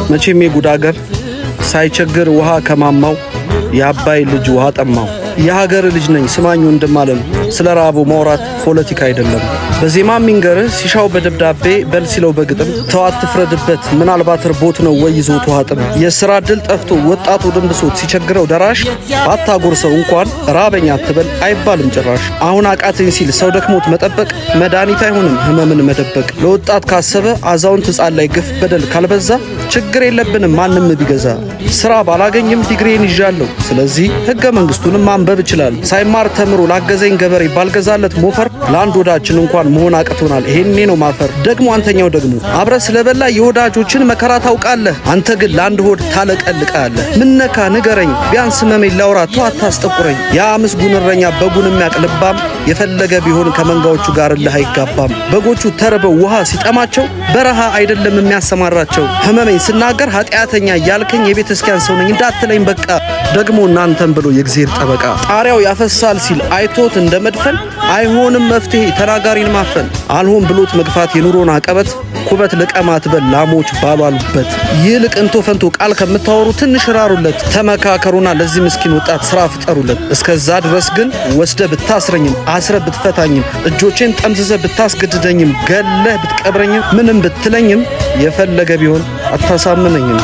መቼም የጉድ አገር ሳይቸግር ውሃ ከማማው የአባይ ልጅ ውሃ ጠማው። የሀገር ልጅ ነኝ ስማኝ ወንድም አለም፣ ስለ ራቡ ማውራት ፖለቲካ አይደለም። በዜማ የሚንገርህ ሲሻው በደብዳቤ በል ሲለው በግጥም ተው አትፍረድበት፣ ምናልባት እርቦት ነው ወይ ይዞት ውሃ ጥም። የስራ ዕድል ጠፍቶ ወጣቱ ደንብሶት ሲቸግረው ደራሽ ባታጎርሰው እንኳን ራበኝ አትበል አይባልም ጭራሽ። አሁን አቃተኝ ሲል ሰው ደክሞት መጠበቅ መድኃኒት አይሆንም ህመምን መደበቅ። ለወጣት ካሰበ አዛውንት ህፃን ላይ ግፍ በደል ካልበዛ ችግር የለብንም ማንም ቢገዛ። ስራ ባላገኝም ዲግሪን ይዣለሁ፣ ስለዚህ ህገ መንግስቱንም ማንበብ እችላለሁ። ሳይማር ተምሮ ላገዘኝ ገበሬ ባልገዛለት ሞፈር ለአንድ ወዳችን እንኳን መሆን አቅቶናል። ይሄኔ ነው ማፈር። ደግሞ አንተኛው ደግሞ አብረ ስለበላ የወዳጆችን መከራ ታውቃለህ። አንተ ግን ለአንድ ሆድ ታለቀልቃለህ። ምነካ ንገረኝ፣ ቢያንስ ህመሜን ላውራ፣ ተው አታስጠቁረኝ። ያ ምስጉን እረኛ በጉን የሚያቅ ልባም የፈለገ ቢሆን ከመንጋዎቹ ጋር እልህ አይጋባም። በጎቹ ተርበው ውሃ ሲጠማቸው በረሃ አይደለም የሚያሰማራቸው። ህመሜን ስናገር ኃጢአተኛ ያልከኝ የቤተ ክርስቲያን ሰው ነኝ እንዳትለኝ በቃ። ደግሞ እናንተን ብሎ የእግዚአብሔር ጠበቃ ጣሪያው ያፈሳል ሲል አይቶት እንደ መድፈን አይሆንም መፍትሄ ተናጋሪን ማፈን። አልሆን ብሎት መግፋት የኑሮን አቀበት ኩበት ልቀማት በል ላሞች ባሏሉበት። ይልቅ እንቶ ፈንቶ ቃል ከምታወሩ ትንሽ ራሩለት። ተመካከሩና ለዚህ ምስኪን ወጣት ስራ ፍጠሩለት። እስከዛ ድረስ ግን ወስደ ብታስረኝም አስረ ብትፈታኝም እጆቼን ጠምዝዘ ብታስገድደኝም ገለህ ብትቀብረኝም ምንም ብትለኝም የፈለገ ቢሆን አታሳምነኝም።